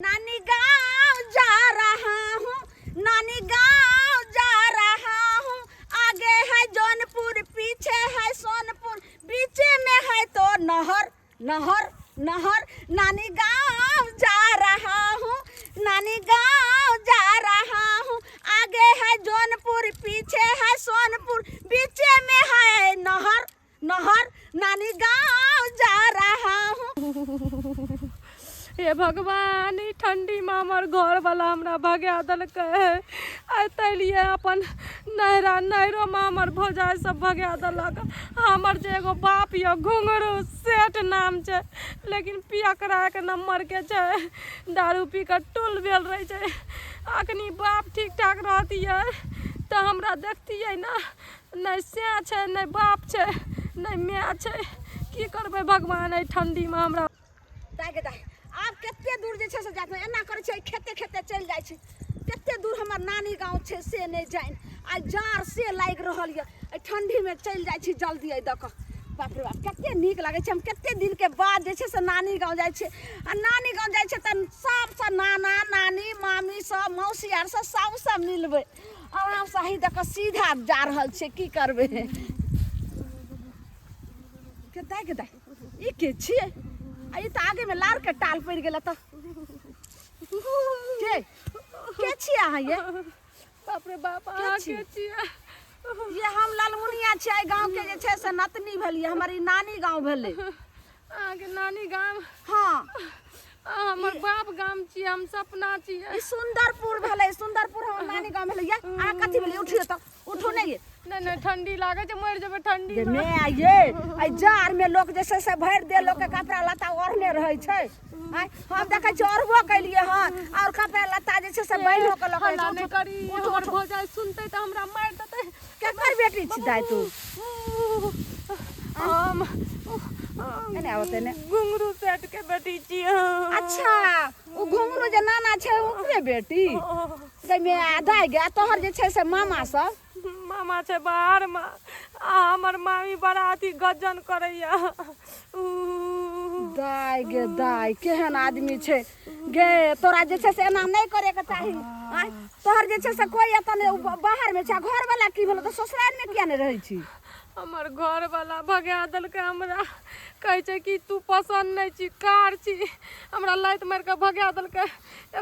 नानी गांव जा रहा हूँ, नानी गांव जा रहा हूँ। आगे है जौनपुर, पीछे है सोनपुर, बीचे में है तो नहर नहर नहर। नानी गांव जा रहा हूँ, नानी गांव जा रहा हूँ। आगे है जौनपुर, पीछे है सोनपुर, बीचे में है नहर नहर। नानी गांव जा रहा हूँ। हे भगवान, ई ठंडीमे हमर घरवला हमरा भगा देलकै। आइ तैलियै अपन नैहरा, नैहरोमे हमर भौजाइ सब भगा देलक। हमर जे एगो बाप यऽ घुंघरू सेठ नाम छै, लेकिन पियकरा एक नम्बरके छै, दारू पी कऽ टुल भेल रहै छै। अखनी बाप ठीक ठाक रहतियै तऽ हमरा देखतियै ने। नहि सएह छै, नहि बाप छै, नहि माय छै। की करबै भगवान, एहि ठण्डीमे हमरा दाइ गे दाइ, आब कते दूर जे छै से जाइत एना करै छै, खेते खेते चलि जाइ छै। कते दूर हमर नानी गाँव छै से नहि जानि। आ जाड़ से लागि रहल यऽ, एहि ठण्डीमे चलि जाइ छी जल्दी एहि दऽ कऽ। बाप रे बाप, कते नीक लागै छै। हम कते दिनके बाद जे छै से नानी गाँव जाइ छियै। आ नानी गाँव जाइ छियै तऽ सबसँ नाना नानी मामी सब मौसी आर सब सबसँ मिलबै। आरामसँ अही दऽ कऽ सीधा जा रहल छियै। की करबै के दाइ के दाइ, ई के छियै? आ ई तऽ आगेमे लारके टाल पड़ि गेल। तऽ के के छियै अहाँ ये? बाप रे बाप, अहाँ छी? के छियै ये? हम ललमुनिया छियै, एहि गाँवके जे छै से नतनी भेलियै। हमर ई नानी गाँव भेलै। अहाँके नानी गाम? हँ। अहाँ हमर बाप गाम छियै, हम सपना छियै। ई सुंदरपुर भेलै, सुंदरपुर हमर नानी गाँव भेलै। ये अहाँ कथी भेलै? उठियो तऽ, उठू नहि ये। नहि नहि, ठंडी लागै छै, मरि जेबै ठंडी गे मे। मे ये, एहि जाड़ में लोक जे छै से भरि देह लोक के कपड़ा लत्ता ओढ़ने रहै छै। आँय, हम देखै छियै ओढ़बो केलियै हन आओर कपड़ा लत्ता जे छै से बान्हिओ के लऽ के हल्ला नहि उठू, करी, उठू, हमर उठू। भौजाइ सुनतै तऽ हमरा मारि देतै। केकर बेटी छी दाइ तू? हम एने आबो तऽ एने। घुंघरू सेठ के बेटी छियै। अच्छा, ओ घुंघरू जे नाना छै ओकरे बेटी गै मे? आ दाइ गे, आ तोहर जे छै से मामा सब? मामा छै बाहर मे, आ हमर मामी बड़ा अथी गजन करैया। दाइ गे दाइ, केहन आदमी छै गे। तोरा जे छै से एना नहि करैके चाही। आँय, तोहर जे छै से कोइ एतऽ नहि, ओ बाहरमे छै। आ घरवला की भेलौ? तऽ ससुरारिमे किया नहि रहै छी? हमर घरवला भगा देलकै हमरा। कहै छै कि तू पसन्द नहि छी, कार छी। हमरा लाति मारि कऽ भगा देलकै।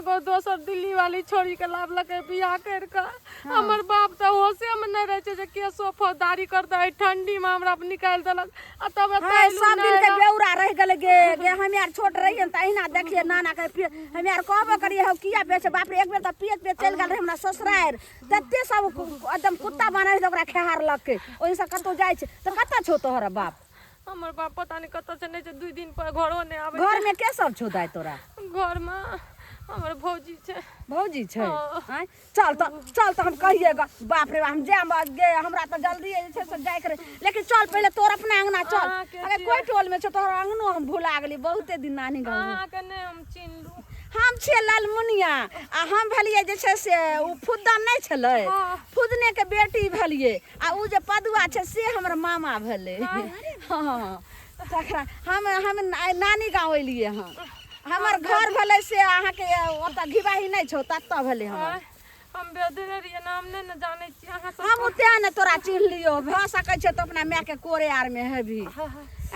एगो दोसर दिल्ली वाली छोड़ीके लाबलकै बियाह करि कऽ। हमर बाप तऽ होशेमे नहि रहै छै जे केसो फौजदारी करतै। एहि ठण्डीमे हमरा निकालि देलक आ तब एतऽ हाय, अयलहुँ सब दिन के नैहरा। बेौरा रहि गेलै गे। गे, हमे आर छोट रहियै ने तऽ अहिना देखियै नाना के पिए। हमे आर कहबो करियै, हौ किया बेच? बाप रे, एक बेर तऽ पियत पियत चलि गेल रहै हमरा ससुरारि, तते सब एकदम कुत्ता बनल रहै ओकरा खेहारलकै। ओहिसँ कतहु जाइ छै तऽ कतऽ छौ तोहर बाप? हमर बाप पता नहि कतऽ छै, नहि छै 2 दिन पर घरो नहि आबै। घरमे के सब छौ दाइ तोरा? घरमे हमर भौजी छै। भौजी छै? हँ। आँय, चल तऽ, चल तऽ हम कहिए ग। बाप रे बाप, हम जायब गे, हमरा तऽ जल्दी जे छै से जायके रहै, लेकिन चल पहिले तोर अपना अङ्गना चल। अहाँके अरे छियै। कोइ टोलमे छौ तोहर अङ्गनो? हम भुला गेली बहुते दिन नानी गाँव। अहाँके नहि हम चिन्हलहुँ। हम छियै ललमुनिया, आ हम भेलियै जे छै से ओ फुद्दन नहि छलै? हँ। फुदनेके बेटी भेलियै, आ ओ जे पदुआ छै से हमर मामा भेलै। हँ, तकरा हम हम नानी गाँव एलियै हँ। हमर घर भेलै से अहाँके ओतऽ घिबाही नहि छौ, ततऽ भेलै हमर। आँय, हम बेदरे रहियै ने, हम नहि ने जानै छियै अहाँ सब। हम ओते ने तोरा चिन्हलियौ। भऽ सकै छै तऽ अपना मायके कोरे आरमे हेबही।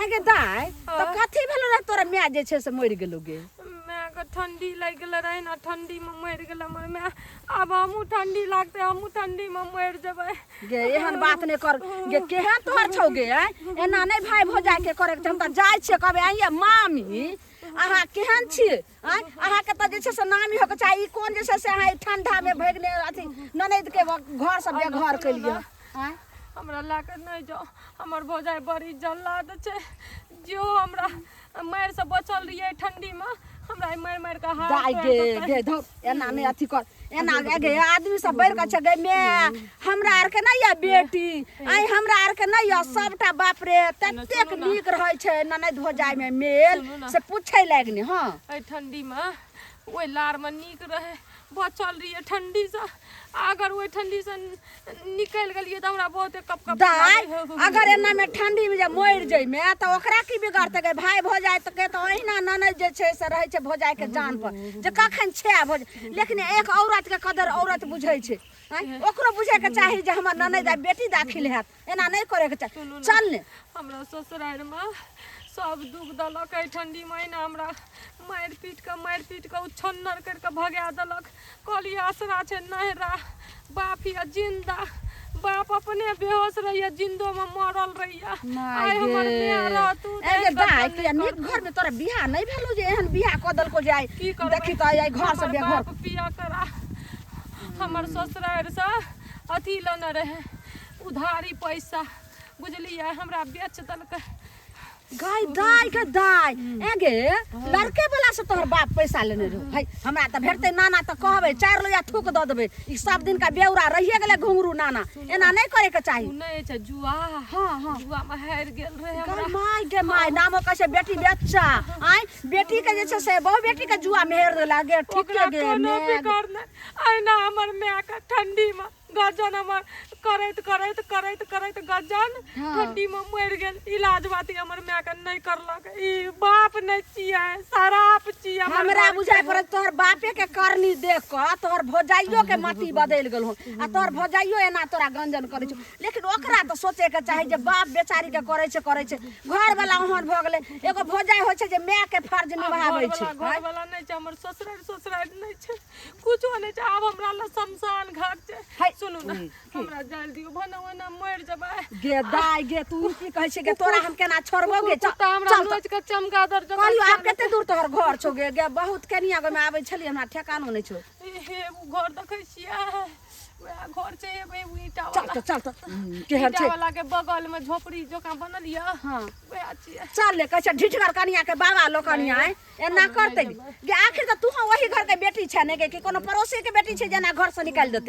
आगे दाइ, तऽ कथी भेलो रहै तोरा? माय जे छै से मरि गेलो गे? मायके ठंडी लागि गेलै रहै ने, ठंडीमे मरि गेलै हमर माय। आब हमहूँ ठंडी लागतै, हमहूँ ठंडीमे मरि जेबै। गे, एहन बात नहि कर गे। केहन तोहर छौ गे? आँय, एना नहि भाय भौजाइके करैके छै। हम तऽ जाइ छियै, कहबै, आँय ये मामी, अहाँ केहन छियै? आँय, अहाँके तऽ जे छै से नामी होके चाही। ई कोन जे छै से अहाँ ई ठंडामे भगिने अथी ननैदके घरसँ बेघर केलियै? आँय, हमरा लए कऽ नहि जाउ, हमर भौजाइ बड़ी जल्लाद छै। जो हमरा मारिसँ बचल रहियै ठंडीमे, हमरा ई मारि मारि कऽ हाथ दाइ तोड़ि गे देतै। गे धौ, एना नहि अथी कर एना। गे, आदमी सब बढ़ि कऽ छै गे। मे हमरा आरके नहि यऽ बेटी, आइ हमरा आरके नहि यऽ सबटा। बाप रे, ततेक सुनू ने। नीक रहै छै ननैद भौजाइमे मेल सुनू ने। से पूछै लागि नहि। हँ, एहि ठंडीमे ओहि लारमे नीक रहै बचल रहियै ठण्डीसँ अगर ओहि ठण्डीसँ निकलि गेलियै तऽ हमरा बहुते कप कप दाइ अगर एना में ठंडी में जे मरि जइमे तऽ ओकरा की बिगड़तै गे भाय भौजाइ तऽ के तऽ ओहिना ननद जे छै से रहै छै भौजाइ के जान पर जे कखन छै भौज लेकिन एक औरत के कदर औरत बुझै छै आँय? ओकरो बुझै के चाही जे हमर ननद आइ बेटी दाखिल हैत एना नहि करे के चाही सुनू ने। चल ने हमरा ससुरारिमे सब दुख देलक एहि ठण्डी महिना हमरा मारि पीट कऽ मारि पीट कऽ उछन्नर करि कऽ भगा देलक कहलियै असरा छै नहिरा बाप यऽ जिन्दा बाप अपने बेहोश रहैया जिन्दोमे मरल रहैया आइ हमर माय रहतू ए गे दाइ किया नीक घर में तोरा बियाह नहि भेलौ जे एहन बियाह कऽ देलको जे आइ की करबै? देखी तऽ आइ घर से हमर बेघर बाप पिया करा हमर ससुरारिसँ अथी लेने रहै उधारी पैसा बुझलियै हमरा बेच देलकै गाय दाय के दाय ए गे लड़के वाला से तोहर बाप पैसा लेने रहो भाई हमरा तऽ भेटतै नाना तऽ कहबै चारि लोया थूक दऽ देबै ई सब दिन का बेौरा रहिए गेलै घुंघरू नाना एना नहि करे के चाही ओ नहि छै जुआ हाँ हाँ जुआमे हारि गेल रहै गाय हमरा माय गे my नामो कहै छै बेटी बेच्चा आँय बेटी के जे छै से बहु बेटी के जुआ में हेर देला गे ठीक ओकरा गे कोनो माय गे। फिकर नहि अहिना हमर मायके ठण्डीमे गजन हमर करैत करैत करैत करैत गजन ठंडी में मर गेल इलाज बाती हमर माय के नहीं करलक ई बाप नहीं छियै शराब छियै हमर हमरा घर बुझाइ पड़त तोहर बापे के करनी देख कऽ तोहर भौजाइयो के मति बदलि गेल हो आ तोहर भौजाइयो एना तोरा गंजन करै छौ लेकिन ओकरा तऽ सोचे के चाही जे बाप बेचारी के करै छै करै छै घर वाला ओहन भऽ गेलै एगो भौजाइ होइ छै जे माय के फर्ज निभाबै छै घरवाला घरवाला नहि छै हमर ससुरारि ससुरारि नहि छै कुछो नहि छै आब हमरा लग शमशान घाट छै है। सुनू ने हमरा जाय दियौ भने ओना मरि जेबै गे दाय गे तू की कहै छै गे तोरा हम केना छोड़बो गे चल कुत्ता हमरा चल तऽ। नोच के चमगादड़ जकाँ कहलियौ आब कते दूर तोहर घर छौ गे गे बहुत केनिया गाँवमे आबै छलियै हमरा ठेकानो नहि छौ हे ओ घर देखै छियै वएह घर छै एगो एगो ईंटा चल वाला तऽ चल तऽ केहन ईंटा छै वाला के बगल में झोपड़ी जकाँ बनल यऽ हाँ वएह छियै चल ले कहै छै ढिठगर कनिया के बाबा लोकनिया आँय एना करतै गे आखिर तऽ तू वही घर के बेटी छै ने गे कि कोनो पड़ोसी के बेटी छै जेना घर से निकालि देतै।